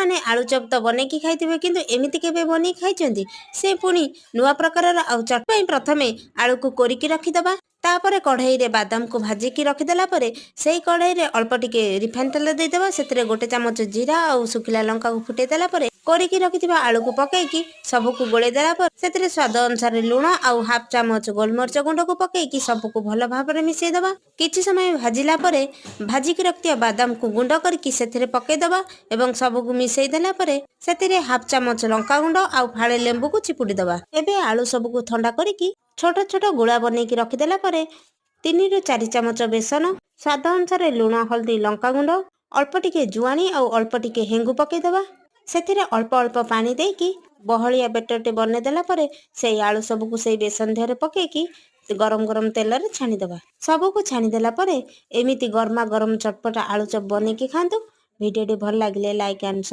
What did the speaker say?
ଆପଣମାନେ ଆଳୁ ଚପ୍ ତ ବନେଇକି ଖାଇଥିବେ, କିନ୍ତୁ ଏମିତି କେବେ ବନେଇକି ଖାଇଛନ୍ତି? ସେ ପୁଣି ନୂଆ ପ୍ରକାରର ଆଉ ଚଟ ପାଇଁ ପ୍ରଥମେ ଆଳୁକୁ କୋରିକି ରଖିଦେବା। ତାପରେ କଢ଼େଇରେ ବାଦାମକୁ ଭାଜିକି ରଖିଦେଲା ପରେ ସେଇ କଢ଼େଇରେ ଅଳ୍ପ ଟିକେ ରିଫାଇନ୍ ତେଲ ଦେଇଦେବା। ସେଥିରେ ଗୋଟେ ଚାମଚ ଜିରା ଆଉ ଶୁଖିଲା ଲଙ୍କାକୁ ଫୁଟେଇ ଦେଲା ପରେ କୋରିକି ରଖିଥିବା ଆଳୁକୁ ପକେଇକି ସବୁକୁ ଗୋଳେଇ ଦେଲା ପରେ ସେଥିରେ ସ୍ୱାଦ ଅନୁସାରେ ଲୁଣ ଆଉ ହାଫ୍ ଚାମଚ ଗୋଲମରିଚ ଗୁଣ୍ଡକୁ ପକେଇକି ସବୁକୁ ଭଲ ଭାବରେ ମିଶେଇ ଦେବା। କିଛି ସମୟ ଭାଜିଲା ପରେ ଭାଜିକି ରଖିଥିବା ବାଦାମକୁ ଗୁଣ୍ଡ କରିକି ସେଥିରେ ପକେଇଦେବା ଏବଂ ସବୁକୁ ମିଶେଇ ଦେଲା ପରେ ସେଥିରେ ହାଫ୍ ଚାମଚ ଲଙ୍କାଗୁଣ୍ଡ ଆଉ ଫାଳେ ଲେମ୍ବୁକୁ ଚିପୁଡ଼ି ଦେବା। ଏବେ ଆଳୁ ସବୁକୁ ଥଣ୍ଡା କରିକି ଛୋଟ ଛୋଟ ଗୁଳା ବନେଇକି ରଖିଦେଲା ପରେ 3ରୁ 4 ଚାମଚ ବେସନ, ସ୍ୱାଦ ଅନୁସାରେ ଲୁଣ, ହଳଦୀ, ଲଙ୍କାଗୁଣ୍ଡ, ଅଳ୍ପ ଟିକେ ଜୁଆଣି ଆଉ ଅଳ୍ପ ଟିକେ ହେଙ୍ଗୁ ପକେଇଦେବା। ସେଥିରେ ଅଳ୍ପ ଅଳ୍ପ ପାଣି ଦେଇକି ବହଳିଆ ବେଟରଟେ ବନେଇ ଦେଲା ପରେ ସେଇ ଆଳୁ ସବୁକୁ ସେଇ ବେସନ ଦେହରେ ପକେଇକି ଗରମ ଗରମ ତେଲରେ ଛାଣିଦେବା। ସବୁକୁ ଛାଣିଦେଲା ପରେ ଏମିତି ଗରମା ଗରମ ଚଟପଟା ଆଳୁ ଚପ୍ ବନେଇକି ଖାଆନ୍ତୁ। ଭିଡ଼ିଓଟି ଭଲ ଲାଗିଲେ ଲାଇକ୍ ଆଣ୍ଡ ସବସ୍କ୍ରାଇବ୍।